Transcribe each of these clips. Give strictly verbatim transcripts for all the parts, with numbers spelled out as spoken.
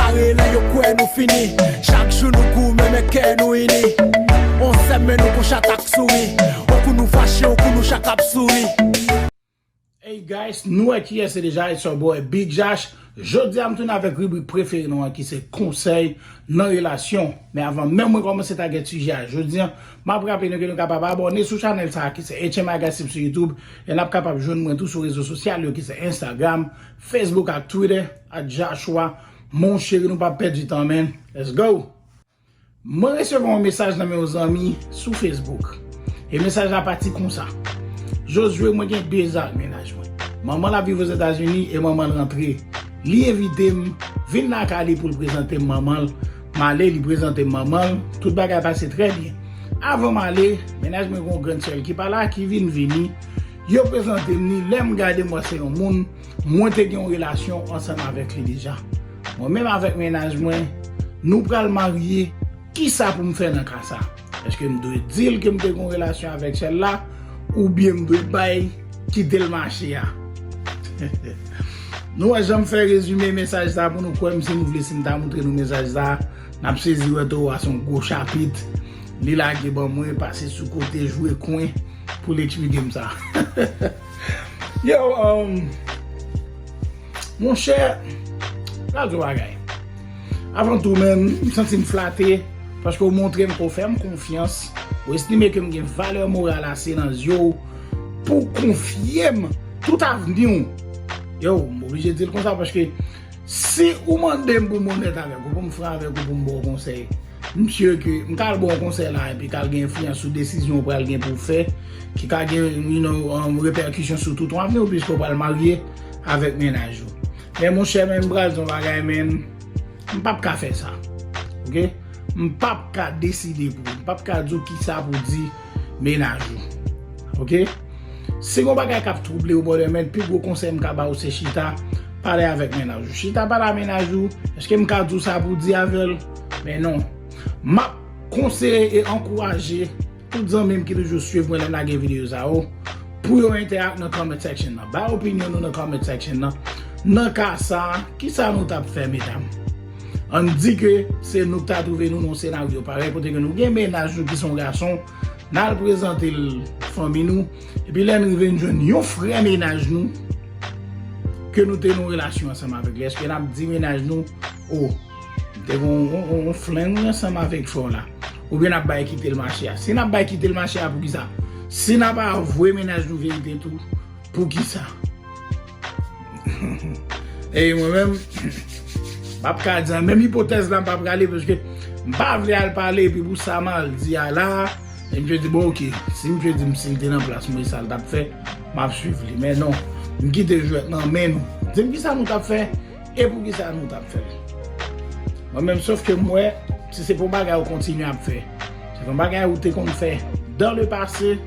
Rele yo kwè nou fini. Chak jou nou goumen, men kè nou ini. On sèm, men nou gon chak ap souri. On kou nou fache, on kou nou chak ap souri. Hey guys, nou wè kiyès se deja, it's your boy Big Josh. Jodi a m tounen avèk ribrik prefere nou an ki se konsèy nan relasyon. Men avan menm mwen kòmanse tagèt sijè a jodi a, m ap raple nou ke nou kapab abòne sou chanèl sa a ki se H M I Gossip sou YouTube, e n ap kapab jwenn mwen tou sou rezo sosyal yo ki se Instagram, Facebook ak Twitter, at Joshua Mon Chéri. Nou p ap pèdi tan, man. Let's go! Mwen resevwa yon mesaj nan men yon zanmi sou Facebook. E mesaj la pati konsa: Josué, mwen gen de zan ak mennaj mwen. Manman l ap viv Ozetazini e manman l rantre. Li envite m vin lakay li pou l prezante m manman l. M ale, li prezante m manman l. Tout bagay pase trè byen. Avan m ale, mennaj mwen gen yon grann sè l ki pa la, ki vin vini. Yo prezante m li. Lè m gade m wè se yon moun mwen te gen yon relasyon ansanm avèk li deja. Mwen menm avèk mennaj mwen, nou pral marye, kisa pou m fè nan ka sa? Èske m dwe di l ke m te gen yon relasyon avèk sè l la, oubyen m dwe bay, kite l mache a? Nou wè jan m fè rezime mesaj sa pou nou kwè m, si nou vle, si m ta moutre nou mesaj sa, n ap sezi wè towo a se yon gwo chapit. Li lage ban mwen, pase sou kote, jwe kwen pou l eksplike m sa. Yo, um, monchè, m pral di w bagay. Avan tou, menm, m santi m flate paske w montre m ke w fè m konfyans, w estime ke m gen valè moral ase nan zye w pou w konfye m tout avni w. Yo, m oblije di l konsa paske si ou mande m pou m onèt avèk ou, pou m fran avèk ou, pou m ba w konsèy, m si ke m ka al ba w konsèy la, epi ka al gen enfliyans sou desizyon ou pral gen pou w fè, ki ka gen, you know, um, repèkisyon sou tout ou avni w, piske w pral marye avèk mennaj ou. Men monchè, men m pral di w yon bagay, men m p ap ka fè sa. Oke? M p ap ka deside pou ou. M p ap ka di w kisa pou w di mennaj ou. Oke? Si gon bagay k ap twouble w, brother, men pi gwo konsèy m ka ba w se chita, pale avèk mennaj ou. Chita pale a mennaj ou. Èske m ka di w sa pou w di avè l? Men non. M ap konseye e ankouraje tout zanmi m ki toujou swiv mwen lè m lage videyo sa yo, pou yo entèyak nan comment section nan. Bay opinyon nou nan comment section nan. Nan ka sa, kisa nou t ap fè, medam? Ann di ke se nou k ta twouve nou nan yon senaryo parèy, kote ke nou gen mennaj nou ki se yon gason, n al prezante l fanmi nou, epi lè n rive n jwenn yon frè mennaj nou, ke nou te nan yon relasyon ansanm avèk li, èske n ap di mennaj nou, o, m te gen yon, yon, yon, yon fling ansanm avèk frè w la? Oubyen n ap bay kite l mache a? Si n ap bay kite l mache a, poukisa? Si n ap avwe mennaj nou verite tou, poukisa? E mwen menm, m p ap ka di an, menm ipotèz la, m p ap prale, paske m pa vle al pale, epi pou sa m al di a la, e misye di, bon, oke, si misye di m si l te nan plas mwen, sa l t ap fè, m ap swiv li. Men non, m kite jwèt nan men nou. Di m kisa nou t ap fè, e poukisa nou t ap fè l. Mwen menm, sof ke m wè, si se pa yon bagay ou kontinye ap fè, se yon bagay ou te konn fè dans le passé,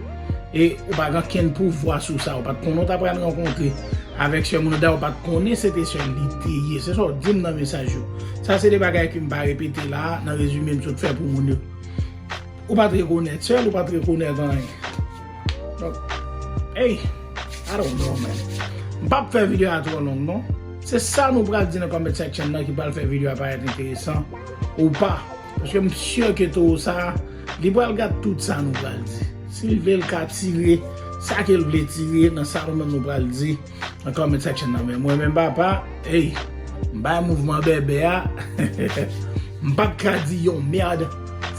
e ou pa gen kenn pouvwa sou sa, ou pa t konnen ou ta pral rankontre avèk sè moun nan, dayè ou pa t konnen se te sè l li te ye. Se sa w di m nan mesaj yo. Sa se de bagay ke m pa repete la a, nan rezime m sot fè pou moun yo. Ou pa t rekonèt sè l, ou pa t rekonèt anyen. Donk, hey, I don't know, man. M p ap fè videyo a twò long, non. Se sa nou pral di nan comment section nan ki pral fè videyo a parèt enteresan ou pa. Paske m si ke towo sa a, li pral gad tout sa nou pral di. Si l vle, l ka tire sa ke l vle tire nan sa nou menm nou pral di nan comment section nan. Men mwen menm, papa, hey, m bay mouvman bèbè a. M p ap ka di yon mèd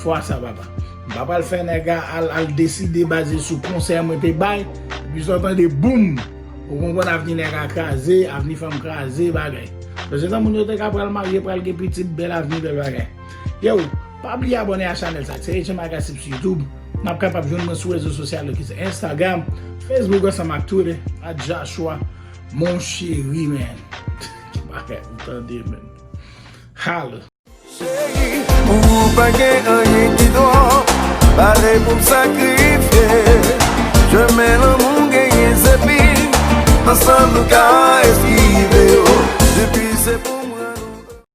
fwa sa, papa. M pa pral fè nèg la al, al deside baze sou konsèy mwen te bay. Epi sa w tande, boum! Ou konprann, avni nèg la kraze, avni fanm kraze, bagay. Paske se tan moun yo te ka pral marye, pral gen pitit, bèl avni, bèl bagay. Yo, pa bliye abòne a chanèl sa, se H M I Gossip sou YouTube. N ap kapab jwenn mwen sou rezo sosyal yo ki se Instagram, Facebook ansanm ak Twitter, at Joshua Mon Chéri, man. Ki bagay ou tande, man. Holla. Cheri, pou ou pa gen anyen ki twòp, pare pou m sakrifye. Chemen lanmou genyen se pi, ansanm nou ka eskive yo.